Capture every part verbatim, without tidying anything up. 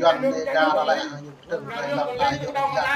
Yuan Đêga ra lĕ, ñu pơtrŭn rai lăng ai ñu đôč lăng.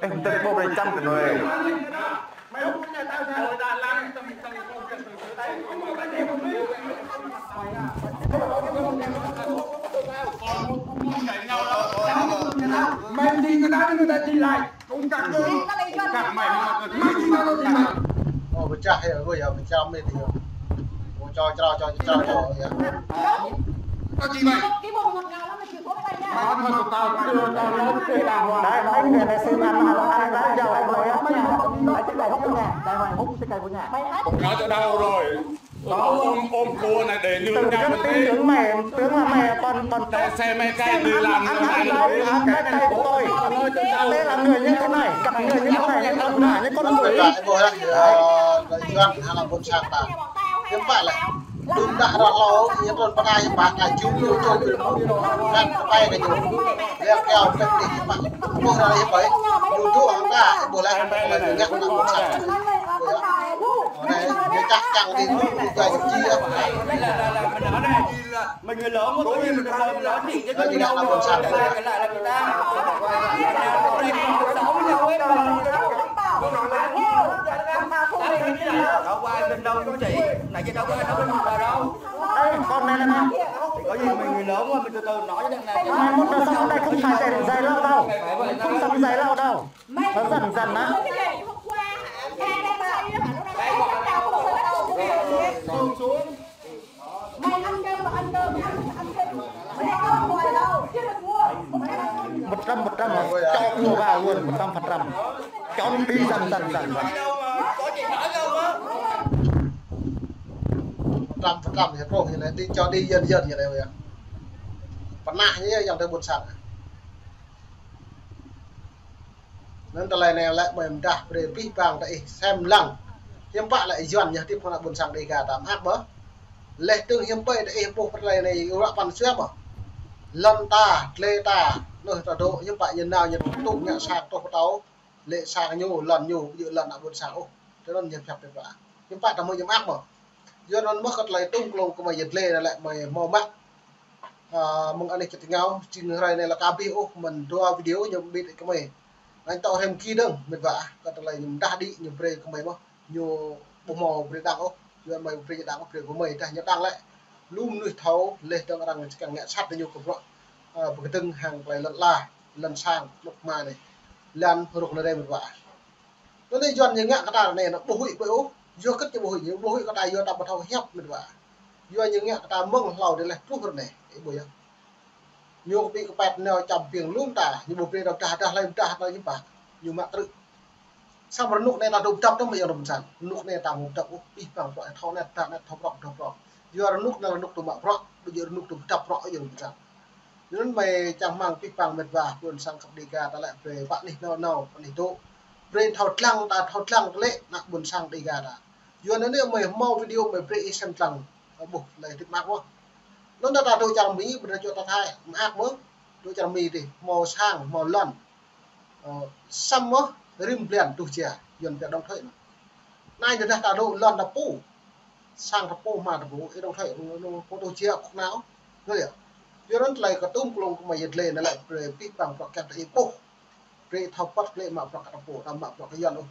Ê, hơdơr ƀô̆ brơi čăm kơ nui. Mày đi người ta, người ta đi lại. Cũng cắt, cắt mày, mày đi nó đi mà. Ơ, pơčah yơh, ơi, yơh, pơčah mĕt yơh. Ơ, cho, cho, cho, cho, cho, yơh. Có gì mày? Đấy, mấy người này xin ăn, ăn, ăn lá dầu rồi á. Mày hút, mày hút cái này, hút cái này của nhà. Mày hút. Nói cho đau rồi. Ôm, ôm, ôm cô này để nương. Tưởng nhá, tin tưởng mày, tưởng là mày còn, còn. Để xe mày cay đi làm ăn, ăn, ăn, ăn cái cay của tôi. Đây là người như thế này, gặp người như thế này, ăn vạ như con người. Ơ, Yuan, hăng ƀôn sang ta. Hiư̆m pă lĕ. Đưm đă ră hlâo, ñu trŭn pơ anai, hiư̆m pă kơ jum ñu trŭn pơ anai. Ngăn kơ pai kơ ñu. Lĕ keo pĕk đih, hiư̆m pă. Ƀuh ră hiư̆m pă. Ñu dŏ hăng ta, ƀuh lĕ. Kơ lĕ ñu ngă ană ƀôn sang. Anai, ñu čah čang đih, ñu jua ñu či. Mình người lớn mà tự nhiên mình không nói gì chứ. Nói gì đâu mà còn sao. Cái lại là người ta. Ở ngoài mình đâu, mình chỉ, nãy giờ đâu có ai nói với mình vào đâu. Đây, con này này nè. Thì có gì mình người lớn mà mình từ từ nói với thằng này. Mai mốt nó sống ở đây không phải để dạy lậu đâu. Không sống dạy lậu đâu. Nó dần dần á. Mày ăn cơm, ăn cơm, ăn, ăn cơm. Mày ăn không phải đâu, chứ đừng mua. Một trăm, một trăm, cho mua vào luôn, một trăm phần trăm. Cho nó đi dần dần dần dần. Một trăm phần trăm, hiệp hội như này, đi cho đi dần dần như này vậy. Pơnah ñu yơh, yơh, tơ ƀôn sang. Anŭn tơlơi anai lĕ ƀơi mơdah brơi abih bang ta ih sem lăng. Hiư̆m pă lĕ Yuan ñu hơdip hăng ană ƀôn sang Đêga ta mơak ƀơh. Leh tơ̆ng hiư̆m pă ta ih ƀuh tơlơi anai ur păn sua ƀơh. lŏn ta, tlê ta, anŭn ta dŏ, hiư̆m pă ñu nao ñu tŭ ngă sang tŏh pơtâo, lĕ sang ñu, lŏn ñu, ƀu djơ̆ lŏn ană ƀôn sang ôh. Tui anŭn ñu pơhiăp mĕt wa. Hiư̆m pă ta mơ̆ ñu mơak mơ̆. Yua anŭn mơ̆ kơ tơlơi tŭm klông kơ mơi yơh lĕ, lĕ mơi hmâo mă. A, mơ̆ng anih čơt ngao, jing hrơi anai lă ka abih ôh, mơ̆n dua video ñu ƀit kơ mơi. Anŭn tŏ hrăm ki dơ̆ng, mĕt wa, kơ tơlơi ñu mơdah đĭ, ñu brơi kơ mơi mơ̆. Ñu ƀu hmâo brơi đăng ôh, yua mơi brơi đăng ôh, brơi kơ mơi, dah ñu đăng lĕ. Lu mơnuih thâo, leh dơ̆ng arăng čơkăng ngă sat ñu kơ bruă. A, pơkơdơ̆ng hăng tơlơi lŏn ala, lŏn sang, lŏn tơma anai. Lŏn rŭk anai mĕt wa. Anŭn anai Yuan ñu ngă kơ ta anai, anŭn ƀu huĭ ƀơi ôh. Yua hơget ñu ƀu huĭ, ñu ƀu huĭ kơ ta yua ta ƀu thâo hiăp mĕt wa. Yua ñu ngă kơ ta mơ̆ng hlâo dih leh truh ră anai, ih ƀuh yơh. Ñu kơpĭ kơpet nao čăm ƀing lŏm ta, ñu ƀu brơi ta pơdah, dah hlơi pơdah ta ñu pă, ñu mă krư̆. Samơ̆ rơnŭk anai ta dŏ pơdăp tơm ayŏng adơi ƀôn sang. Rơnŭk anai ta mơ̆ pơdăp ôh, pih pang bruă thâo anai, ta anai thâo bruă, thâo bruă. Yua rơnŭk anai rơnŭk tơma bruă, ƀu djơ̆ rơnŭk dŏ pơdăp bruă ayŏng adơi ƀôn sang. Yua anŭn mơi čang rơmang pih pang mĕt wa ƀôn sang khăp Dêga ta lĕ brơi pơ anih nao nao, pơ anih dŏ. Brơi thâo dlăng ta, thâo dlăng tơlơi ană ƀôn sang Dêga ta. Yua anŭn anai mơi hmâo video mơi brơi ih sem dlăng. Ơ, ƀuh, lĕ hơdip mơak mơ̆. Anŭn ta dŏ čar Mi, ƀu djơ̆ čô ta Thái, mơak mơ̆. Dŏ čar Mi dih, hmâo sang, hmâo lŏn. Ơ, samơ̆ rĭm blan tuh jia, Yuan pia đóng thuế anŭn. Anai dah ta dŏ lŏn ta pô. Sang ta pô, hma ta pô, ih đóng thuế, anŭn, anŭn, pô tuh jia kŭk nao. Anŭn yơh. Yua anŭn tơlơi kơ tŭm klông kơ mơi yơh lĕ, anŭn lĕ brơi pih pang bruă kiăng ta ih ƀuh. Brơi thâo pơ̆t klĕ mă bruă kơ ta pô, ta mă bruă kơ Yuan ôh.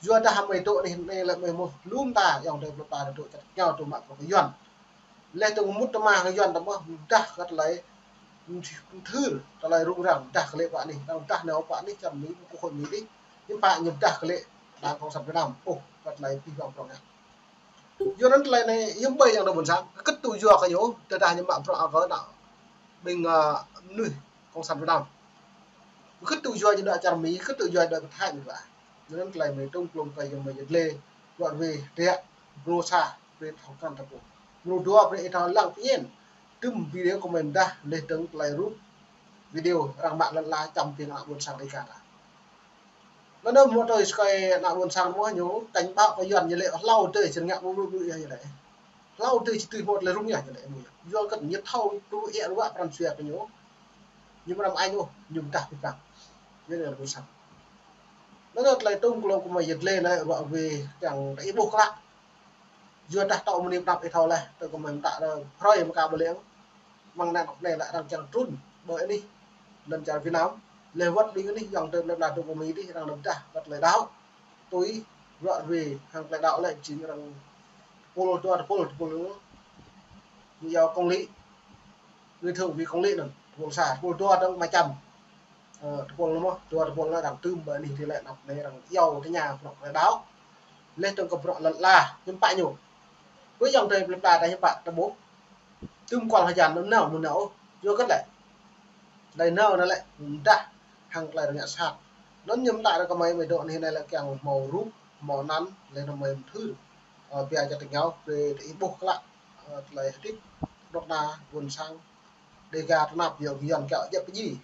Yua dah mơi dŏ anih anai lĕ mơi mơ̆ lŏm ta, ayŏng adơi plơi pla ta dŏ čar ngao ta mă bruă kơ Yuan. Leh dơ̆ng mŭt tơma kơ Yuan ta mơ̆, dah kơ tơlơi mơthưr, tơlơi rŭng răng, dah kơ lĕ pơ anih, arăng dah nao pơ anih čar Mi, kơ khối Mi dih, hiư̆m pă ñu dah kơ lĕ Đảng Cộng sản Việt Nam, ôh, kơ tơlơi pih pang bruă ngă. Yua anŭn tơlơi anai, hiư̆m ƀơi ayŏng adơi ƀôn sang, hơget tŭ yua kơ ñu, tơdah ñu mă bruă kơ ană ƀing, a, mơnuih Cộng sản Việt Nam. Hơget tŭ yua ñu dŏ čar Mi, hơget tŭ yua dŏ pơ Thái mĕt wa. Yua anŭn tơlơi mơi tŭm klông kơ yua mơi yơh lĕ, bruă rơwe, rĕ, mrô sa, brơi thâo krăn ta pô. Mrô dua, brơi ih thâo lăng pơñen. Tŭm video kơ mơi mơdah, leh dơ̆ng tơlơi rup video arăng mă lŏn ala čăm ƀing ană ƀôn sang Dêga ta. Anŭn anai mơ̆ tui sơkai ană ƀôn sang mơ̆ ñu cảnh báo kơ Yuan ñu lĕ hlâo dih či ngă ƀu ƀu ƀu yơh ñu lĕ. Hlâo dih či tui hmâo tơlơi rŭng yơh ñu lĕ mơ̆. Yua hơget ñu thâo tŭ ih ruă pran jua kơ ñu. Ñu mơnam ai ñu, ñu pơdah pih pang. Yua anŭn ană ƀôn sang. Anŭn anai tơlơi tŭm klông kơ mơi yơh lĕ anai ruă rơwe kiăng ta ih ƀuh klă. Yua dah tŏ mơni pơnăp ih thâo leh, tơl kơ mơi mơtă rơ hrơi mơka ƀơi leng. Mơ̆ng anŭn anai lĕ arăng čang trŭn ƀơi anih lŏn čar Việt Nam. Leh wơ̆t ƀing anih ayŏng adơi plơi pla dŏ pơ Mi dih arăng pơdah wơ̆t tơlơi đaŏ. Tui ruă rơwe hăng tơlơi đaŏ lĕ jing arăng tơpul dua tơpul, tơpul ñu yua công lý. Người thượng vị công lý anŭn, tơpul sa, tơpul dua dơ̆ng mơčăm. Ơ, tơpul mơ̆, dua tơpul anŭn arăng tŭm ƀơi anih dih lĕ anăp anai arăng iâu tơña bruă tơlơi đaŏ. Leh dơ̆ng kơ bruă lŏn ala, hiư̆m pă ñu. Ƀơi ayŏng adơi plơi pla ta hiư̆m pă ta ƀuh. Tŭm kual hơjan anŭn nao mơ̆ nao, yua hơget lĕ. Tơlơi nao anŭn lĕ, mơdah hăng tơlơi arăng ngă sat. Anŭn ñu mơtă rơ kơ mơi, mơi dŏ anih anai lĕ kiăng hmâo rup, hmâo anăn, leh anŭn mơi mơthưr. Ơ, pia čar ta ngao, brơi ta ih ƀuh klă, ơ, tơlơi hơdip, dŏ ană ƀôn sang Dêga tơnap yua kơ Yuan kiaŏ djăp pơjing,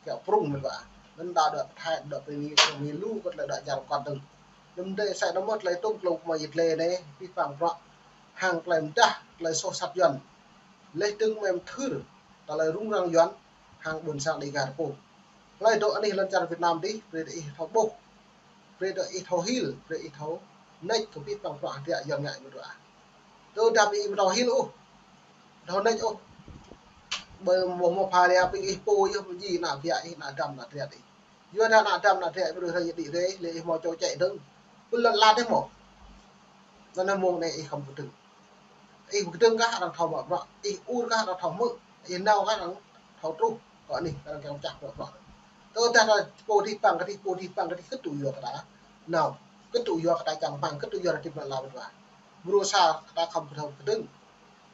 kiaŏ prŭng mĕt wa. Anŭn đaŏ dŏ pơ Thái, dŏ pơ Mi, pơ Mi lu kơ tơlơi dŏ čar kơ dơ̆ng. Anŭn dih sa anŭn mơ̆ tơlơi tŭm klông kơ mơi yơh lĕ anai, pih pang bruă hăng tơlơi mơdah, tơlơi soh sat Yuan. Leh dơ̆ng mơi mơthưr, tơlơi rŭng răng Yuan, hăng ƀôn sang Dêga ta pô. Hlơi dŏ anih lŏn čar Việt Nam dih, brơi ta ih thâo ƀuh. Brơi ta ih thâo hil, brơi ih thâo nač kơ pih pang bruă hơdră Yuan ngă mơ̆ dua. Tơdah ƀing ih ƀu thâo hil ôh, ƀu thâo nač ôh. Ƀơi mơ̆ng mơ̆ pha lia ƀing ih pô yơh mơ̆ jing ană biă ih, ană dăm ană triăt ih. Yua dah ană dăm ană triăt ih ƀu thâo yơh đĭ rê, lĕ ih hmâo čô čĕ dơ̆ng. Ƀơi lŏn ala dih mơ̆. Anŭn anai mơ̆ng anai ih khŏm pơkơdơ̆ng. Ih pơkơdơ̆ng kah arăng thâo mă bruă, ih ur kah arăng thâo hmư̆, ih nao kah arăng thâo truh, kơ anih arăng kiăng pơčah bruă bruă. Tơdah ta pô dih pang kơ dih, pô dih pang kơ dih, hơget tŭ yua kơ ta nao, hơget tŭ yua kơ ta čang rơmang, hơget tŭ yua ta hơdip lăm ala mơ̆n wa. Mrô sa kơ ta khŏm pơthâo pơkơdơ̆ng.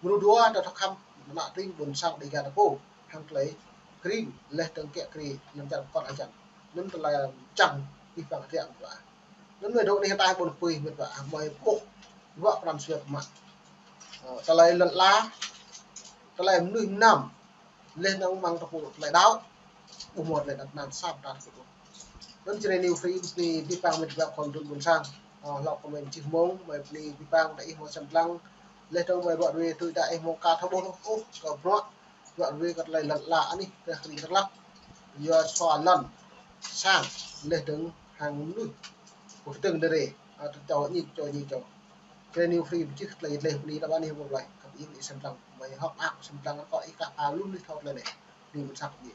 Mrô dua ta thâo khŏm mơnă tring ƀôn sang Dêga ta pô, hăng tơlơi kring, leh dơ̆ng kiăng kring, lăm čar kơnăl ajan. Anŭn tơlơi čang pih pang hơdră mơ̆n wa. Anŭn mơi dŏ anih ta ƀôn kơpui mĕt wa, mơi ƀuh ruă pran jua kơ mă. Ơ, tơlơi lŏn ala, tơlơi mơnuih mơnam, leh anŭn mơ̆ng tơpul tơlơi đaŏ, ƀu hmâo tơlơi đaŏ anăn sa pơtă tơpul. Anŭn Jrai New Free bơni pih pang mĕt wa khŏm dŭn ƀôn sang. Ơ, hlâo kơ mơi čih mơ̆ng, mơi bơni pih pang ta ih hmâo sem lăng, leh dơ̆ng mơi ruă rơwe tui ta ih hmâo ka thâo ƀuh ôh kơ bruă Dua rơi kơ tơlơi lăn ala anih, tơlơi hri tơlăk. Yua sua lăn sang, leh dơ̆ng hăng mơnuih. Kơ tơ̆ng dơ̆ng rê, a, tơčô ñi, čô ñi čô. Kơ anai ñu free pơčih tơlơi leh bơni đa ƀă anih ƀu plơi. Kăp ih ƀu sem plang, mơi hŏk ak sem plang kơ ih kăp a lun leh thâo tơlơi anai. Anai ƀu săp ñi.